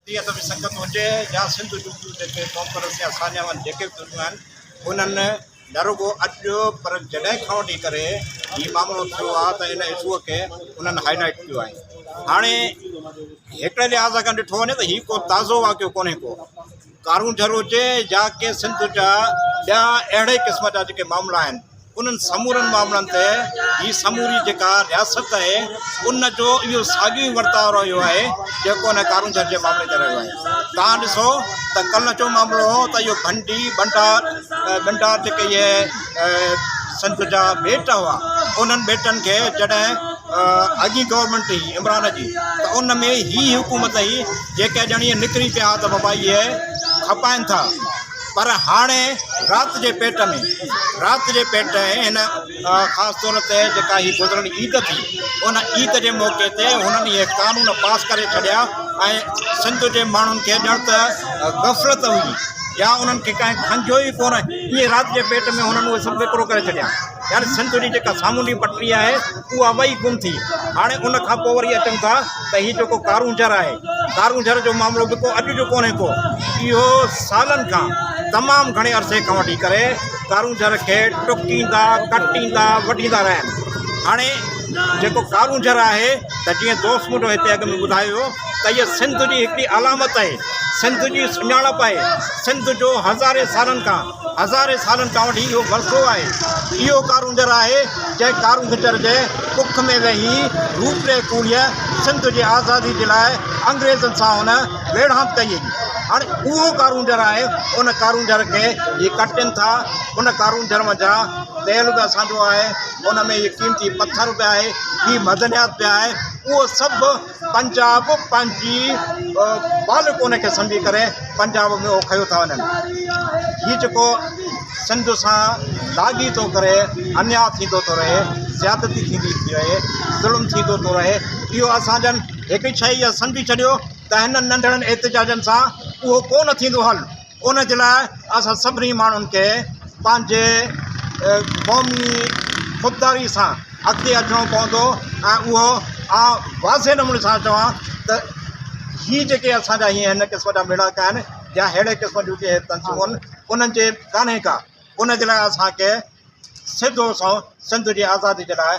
سنڌي ادبي سنگت هجي يا سنڌ جون ٻيون جيڪي قومپرست يا ساڃاهه جيڪي به ڌريون آهن انهن نه رڳو اڄ پر جڏهن کان وٺي ڪري هي معاملو ٿيو آهي ته ان اشوء کي انهن هائي لائيٽ ڪيو آهي. هاڻي هڪڙي لحاظ کان ڏٺو وڃي ته هي ڪو تازو واقعو ڪونهي ڪو ڪارونجهر هجي يا ڪي سنڌ جا ٻيا اهڙي قسم جا جيڪي معاملا آهن انهن سمورن معاملن تي هي سموري جيڪا رياست آهي ان جو اهو ساڳيو ئي ورتاء رهيو آهي جيڪو ان ڪارونجهر جي معاملي تي رهيو آهي. توهان ڏسو ته ڪلهه جو معاملو هو ته اهو ڀنڊي ڀنڊار ڀنڊار جيڪي اهي سنڌ جا ٻيٽ هئا انهن ٻيٽن کي جڏهن اڳي گورنمينٽ هئي عمران جي ته ان ۾ هي حڪومت هئي جيڪي ڄڻ اهي نڪري پيا ته بابا اهي کپائن ٿا پر هاڻي رات جي پيٽ ۾ رات جي پيٽ ۽ هن خاص طور تي جيڪا هي گذريل عيد ٿي ان عيد جي موقعي تي هنن اهي قانون پاس ڪري ڇڏيا ۽ سنڌ جي ماڻهن کي ڄڻ ته غفلت هئي يا انهن کي ڪنهن کنجيو ئي ڪونه ائين رات جي پيٽ ۾ هنن اهي سڀ وڪرو ڪري ڇڏيا يعني سنڌ جي جيڪا سامونڊي پٽڙي آهي اها وئي گم ٿي. هاڻي ان کان پوء وري اچون ٿا ته هي جيڪو ڪارونجهر آهي، ڪارونجهر جو معاملو به ڪو اڄ جو ڪونهي ڪو، اهو سالن کان تمام گهڻي عرصي کان وٺي ڪري ڪارونجهر کي ٽڪيندا، ڪٽيندا، وڍيندا رهيا آهن. هاڻي جيڪو ڪارونجهر آهي ته جيئن دوست منهنجو هتي اڳ ۾ ٻڌايو ويو ته هيء سنڌ جي هڪڙي علامت آهي، سنڌ جي سڃاڻپ آهي، سنڌ جو هزارين سالن کان هزارين سالن کان وٺي اهو ورثو آهي. اهو ڪارونجهر آهي، جنهن ڪارونجهر جي ڪک ۾ ويهي روپلي ڪوڙيء سنڌ جي آزادي جي لاء انگريزن سان هن ويڙهاند ڪئي هئي. هاڻي اهو ڪارونجهر آهي، ان ڪارونجهر کي هي ڪٽين ٿا. ان ڪارونجهر منجهان تيل به اسان جو آهي، ان ۾ هي قيمتي پٿر به آهي، ٻي معدنيات به آهي. اهو سڀ پنجاب پنهنجي بالڪ ان کي سمجهي ڪري پنجاب ۾ اهو کنيو ٿا وڃن. هي جيڪو سنڌ سان لاڳيتو ڪري انياء ٿيندو ٿو رهي، زيادتي ٿيندي ٿي رهي، ظلم ٿيندو ٿو رهي، اهو اسان جن هڪ شيء اها سمجهي ڇڏيو ته هنن ننڍڙن احتجاجن سان اهو ڪو نه ٿيندو حل. ان جي لاء اسان سڀني ماڻهن کي پنهنجي قومي خودداري سان اڳتي اچڻو پوندو ۽ اهو آء واضح نموني سان چوان ته هي جيڪي اسان جا هي هن قسم جا ميڙاڪا آهن يا ههڙي قسم جون ڪي تنظيمون آهن انهن جي ڪانهي ڪا ان جي لاء اسان کي سڌو سنئون سنڌ جي آزادي جي لاء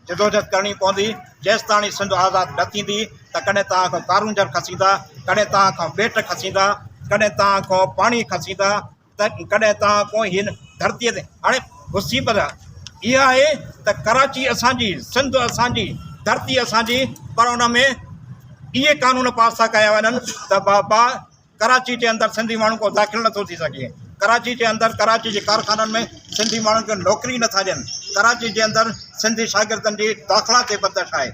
جدوجھد ڪرڻي پوندي، جيستاڻي سنڌ آزاد نه ٿيندي ته ڪڏهن توهان کان ڪارونجھر کسيندا، ڪڏهن توهان کان ٻيٽ کسيندا، ڪڏهن توهان کان پاڻي کسيندا ته ڪڏهن توهان کان هن ڌرتيء تي هاڻي مصيبت اها آهي ته ڪراچي اسان جي، سنڌ اسان جي، ڌرتي اسان جي پر ان ۾ اهي قانون پاس ٿا ڪيا وڃن ته بابا ڪراچي جي اندر سنڌي ماڻهو ڪو داخل نٿو ٿي سگهي، ڪراچي جي اندر ڪراچي جي ڪارخانن ۾ سنڌي ماڻهن کي نوڪري نٿا ڏين، ڪراچي جي اندر سنڌي شاگردن جي داخلا تي بندش آهي،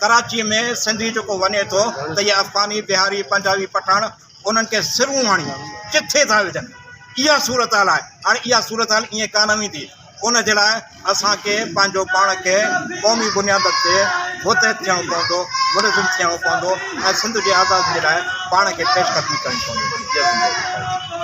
ڪراچي ۾ سنڌي جيڪو وڃي ٿو ته اهي افغاني، بهاري، پنجابي، پٺاڻ انهن کي سرون هڻي چٿي ٿا وجهن، اها صورتحال آهي، هاڻي اها صورتحال ائين ڪانه ويندي. ان جي لاء اسان کي پنهنجو پاڻ کي قومي بنيادن تي متحد ٿيڻو پوندو، منظم ٿيڻو پوندو ۽ سنڌ جي آزادي جي لاء پاڻ کي پيش قدمي ڪرڻي پوندي. جئي سنڌ.